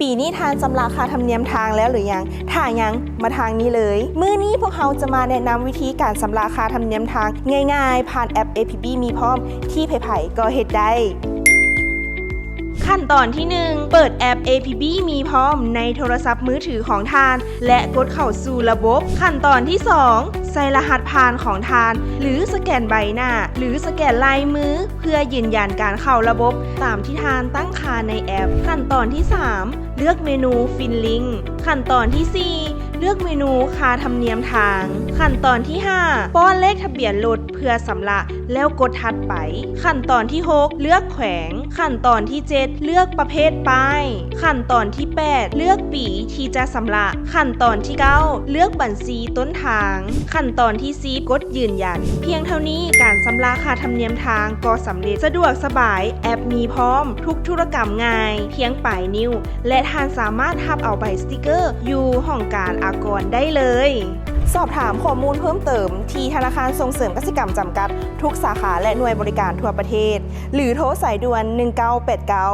ປີນີ້ທ່ານຊຳລະຄ່າທຳນຽມທາງແລ້ວຫຼືຍັງ? ຖ້າຍັງ, ມາທາງນີ້ເລີຍ. ມື້ນີ້ພວກເຮົາຈະມາແນະນຳວິທີການຊຳລະຄ່າທຳນຽມທາງງ່າຍໆ ຜ່ານແອັບ ເອ ພີ ບີ ມີພ້ອມ ທີ່ໃຜໆກໍເຮັດໄດ້. ຂັ້ນຕອນທີໜຶ່ງ ເປີດແອັບ ເອ ພີ ບີ ມີພ້ອມ ໃນໂທລະສັບມືຖືຂອງທ່ານ ແລະ ກົດເຂົ້າສູ່ລະບົບ. ຂັ້ນຕອນທີສອງ ໃສ່ລະຫັດຜ່ານຂອງທ່ານ ຫຼື ສະແກນໃບໜ້າ ຫຼື ສະແກນລາຍມື ເພື່ອຢືນຢັນການເຂົ້າລະບົບຕາມທີ່ທ່ານຕັ້ງຄ່າໃນແອັບ. ຂັ້ນຕອນທີສາມ ເລືອກເມນູ ຟິນລິ້ງ. ຂັ້ນຕອນທີສີ່ ເລືອກເມນູຄ່າທຳນຽມທາງ. ຂັ້ນຕອນທີຫ້າ ປ້ອນເລກທະບຽນລົດເພື່ອຊຳລະ ແລ້ວກົດຖັດໄປ. ຂັ້ນຕອນທີຫົກ ເລືອກແຂວງ. ຂັ້ນຕອນທີເຈັດ ເລືອກປະເພດປ້າຍ. ຂັ້ນຕອນທີແປດ ເລືອກປີທີ່ຈະຊຳລະ. ຂັ້ນຕອນທີເກົ້າ ເລືອກບັນຊີຕົ້ນທາງ. ຂັ້ນຕອນທີສິບ ກົດຢືນຢັນ. ພຽງເທົ່ານີ້ ການຊຳລະຄ່າທຳນຽມທາງກໍສຳເລັດ. ສະດວກສະບາຍ, ແອັບມີພ້ອມ, ທຸກທຸລະກຳງ່າຍ, ພຽງປາຍນິ້ວ ແລະ ທ່ານສາມາດຮັບເອົາໃບສະຕິກເກີຢູ່ຫ້ອງການອາກອນໄດ້ເລີຍ. ສອບຖາມຂໍ້ມູນເພີ່ມເຕີມທີ່ທະນາຄານສົ່ງເສີມກະສິກຳຈຳກັດ ທຸກສາຂາ ແລະ ໜ່ວຍບໍລິການທົ່ວປະເທດ ຫຼື ໂທສາຍດ່ວນ ໜຶ່ງເກົ້າແປດເກົ້າ.